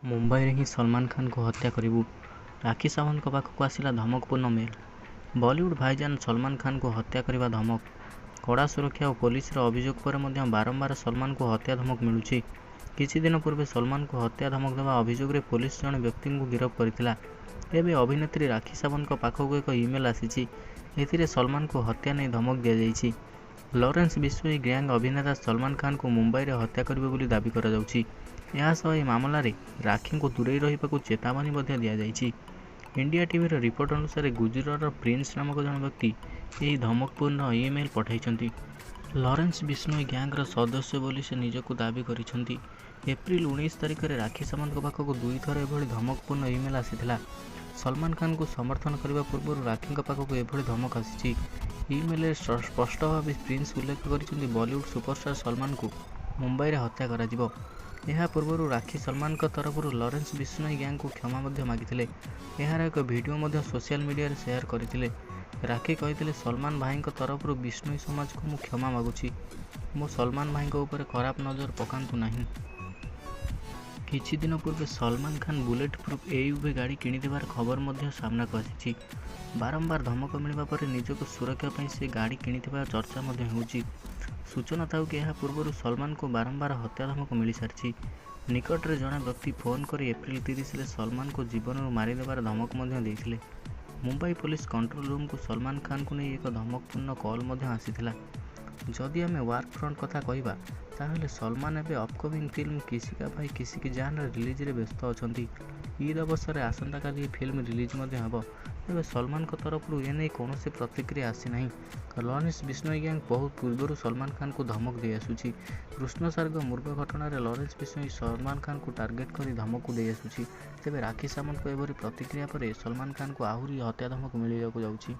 ମୁମ୍ବାଇରେ ହିଁ ସଲମାନ ଖାନଙ୍କୁ ହତ୍ୟା କରିବୁ, ରାକ୍ଷୀ ସାୱନ୍ତଙ୍କ ପାଖକୁ ଆସିଲା ଧମକପୂର୍ଣ୍ଣ ମେଲ୍। ବଲିଉଡ ଭାଇଜାନ ସଲମାନ ଖାନଙ୍କୁ ହତ୍ୟା କରିବା ଧମକ। କଡ଼ା ସୁରକ୍ଷା ଓ ପୋଲିସର ଅଭିଯୋଗ ପରେ ମଧ୍ୟ ବାରମ୍ବାର ସଲମାନଙ୍କୁ ହତ୍ୟା ଧମକ ମିଳୁଛି। କିଛି ଦିନ ପୂର୍ବେ ସଲମାନଙ୍କୁ ହତ୍ୟା ଧମକ ଦେବା ଅଭିଯୋଗରେ ପୋଲିସ ଜଣେ ବ୍ୟକ୍ତିଙ୍କୁ ଗିରଫ କରିଥିଲା। ଏବେ ଅଭିନେତ୍ରୀ ରାକ୍ଷୀ ସାୱନ୍ତଙ୍କ ପାଖକୁ ଏକ ଇମେଲ ଆସିଛି। ଏଥିରେ ସଲମାନଙ୍କୁ ହତ୍ୟା ନେଇ ଧମକ ଦିଆଯାଇଛି। ଲରେନ୍ସ ବିଷ୍ଣୋଇ ଗ୍ୟାଙ୍ଗ ଅଭିନେତା ସଲମାନ ଖାନଙ୍କୁ ମୁମ୍ବାଇରେ ହତ୍ୟା କରିବ ବୋଲି ଦାବି କରାଯାଉଛି। ଏହାସହ ଏହି ମାମଲାରେ ରାକ୍ଷୀଙ୍କୁ ଦୂରେଇ ରହିବାକୁ ଚେତାବନୀ ମଧ୍ୟ ଦିଆଯାଇଛି। ଇଣ୍ଡିଆ ଟିଭିର ରିପୋର୍ଟ ଅନୁସାରେ ଗୁଜରାଟର ପ୍ରିନ୍ସ ନାମକ ଜଣେ ବ୍ୟକ୍ତି ଏହି ଧମକପୂର୍ଣ୍ଣ ଇମେଲ ପଠାଇଛନ୍ତି। ଲରେନ୍ସ ବିଷ୍ଣୋଇ ଗ୍ୟାଙ୍ଗର ସଦସ୍ୟ ବୋଲି ସେ ନିଜକୁ ଦାବି କରିଛନ୍ତି। ଏପ୍ରିଲ 19 ତାରିଖରେ ରାକ୍ଷୀ ସାୱନ୍ତଙ୍କ ପାଖକୁ ଦୁଇଥର ଏଭଳି ଧମକପୂର୍ଣ୍ଣ ଇମେଲ ଆସିଥିଲା। ସଲମାନ ଖାନଙ୍କୁ ସମର୍ଥନ କରିବା ପୂର୍ବରୁ ରାକ୍ଷୀଙ୍କ ପାଖକୁ ଏଭଳି ଧମକ ଆସିଛି। ଇମେଲରେ ସ୍ପଷ୍ଟ ଭାବେ ପ୍ରିନ୍ସ ଉଲ୍ଲେଖ କରିଛନ୍ତି, ବଲିଉଡ ସୁପରଷ୍ଟାର ସଲମାନଙ୍କୁ ମୁମ୍ବାଇରେ ହତ୍ୟା କରାଯିବ। ଏହା ପୂର୍ବରୁ ରାକ୍ଷୀ ସଲମାନଙ୍କ ତରଫରୁ ଲରେନ୍ସ ବିଷ୍ଣୋଇ ଗ୍ୟାଙ୍ଗକୁ କ୍ଷମା ମଧ୍ୟ ମାଗିଥିଲେ। ଏହାର ଏକ ଭିଡିଓ ମଧ୍ୟ ସୋସିଆଲ ମିଡିଆରେ ସେୟାର କରିଥିଲେ। ରାକ୍ଷୀ କହିଥିଲେ, ସଲମାନ ଭାଇଙ୍କ ତରଫରୁ ବିଷ୍ଣୋଇ ସମାଜକୁ ମୁଁ କ୍ଷମା ମାଗୁଛି। ମୋ ସଲମାନ ଭାଇଙ୍କ ଉପରେ ଖରାପ ନଜର ପକାନ୍ତୁ ନାହିଁ। କିଛି ଦିନ ପୂର୍ବେ ସଲମାନ ଖାନ ବୁଲେଟ ପ୍ରୁଫ ଏୟୁଭି ଗାଡ଼ି କିଣିଥିବାର ଖବର ମଧ୍ୟ ସାମ୍ନାକୁ ଆସିଛି। ବାରମ୍ବାର ଧମକ ମିଳିବା ପରେ ନିଜକୁ ସୁରକ୍ଷା ପାଇଁ ସେ ଗାଡ଼ି କିଣିଥିବା ଚର୍ଚ୍ଚା ମଧ୍ୟ ହେଉଛି। ସୂଚନାଥାଉକି, ଏହା ପୂର୍ବରୁ ସଲମାନଙ୍କୁ ବାରମ୍ବାର ହତ୍ୟା ଧମକ ମିଳିସାରିଛି। ନିକଟରେ ଜଣେ ବ୍ୟକ୍ତି ଫୋନ କରି ଏପ୍ରିଲ 30ରେ ସଲମାନଙ୍କୁ ଜୀବନରୁ ମାରିଦେବାର ଧମକ ମଧ୍ୟ ଦେଇଥିଲେ। ମୁମ୍ବାଇ ପୋଲିସ କଣ୍ଟ୍ରୋଲ ରୁମକୁ ସଲମାନ ଖାନଙ୍କୁ ନେଇ ଏକ ଧମକପୂର୍ଣ୍ଣ କଲ ମଧ୍ୟ ଆସିଥିଲା। ଯଦି ଆମେ ୱାର୍କ ଫ୍ରଣ୍ଟ କଥା କହିବା, ତାହେଲେ ସଲମାନ ଏବେ ଅପକମିଂ ଫିଲ୍ମ କିସି କା ଭାଇ କିସି କି ଜାନର ରିଲିଜରେ ବ୍ୟସ୍ତ ଅଛନ୍ତି। ଇଦ ଅବସରରେ ଆସନ୍ତାକାଲି ଏହି ଫିଲ୍ମ ରିଲିଜ ମଧ୍ୟ ହେବ। ତେବେ ସଲମାନଙ୍କ ତରଫରୁ ଏନେଇ କୌଣସି ପ୍ରତିକ୍ରିୟା ଆସିନାହିଁ। ଲରେନ୍ସ ବିଷ୍ଣୋଇ ଗ୍ୟାଙ୍ଗ ବହୁ ପୂର୍ବରୁ ସଲମାନ ଖାନଙ୍କୁ ଧମକ ଦେଇଆସୁଛି। କୃଷ୍ଣସାର ମୃଗ ଘଟଣାରେ ଲରେନ୍ସ ବିଷ୍ଣୋଇ ସଲମାନ ଖାନଙ୍କୁ ଟାର୍ଗେଟ କରି ଧମକ ଦେଇଆସୁଛି। ତେବେ ରାକ୍ଷୀ ସାୱନ୍ତଙ୍କ ଏଭଳି ପ୍ରତିକ୍ରିୟା ପରେ ସଲମାନ ଖାନଙ୍କୁ ଆହୁରି ହତ୍ୟା ଧମକ ମିଳିବାକୁ ଯାଉଛି।